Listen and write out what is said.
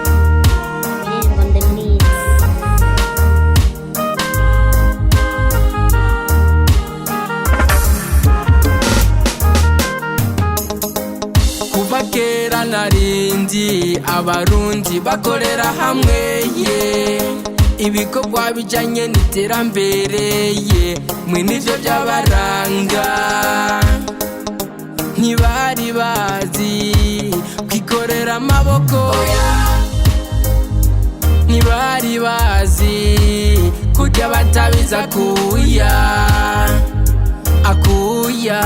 Live on the mix. Kuva kera narindi Abarundi bakorera hamwe ye, ibikorwa bijanye n'iterambere ye, mwe nivyo byabaranga. Ntibari bazi kwikorera amaboko, ntibari bazi kurya batabiza akuya akuya.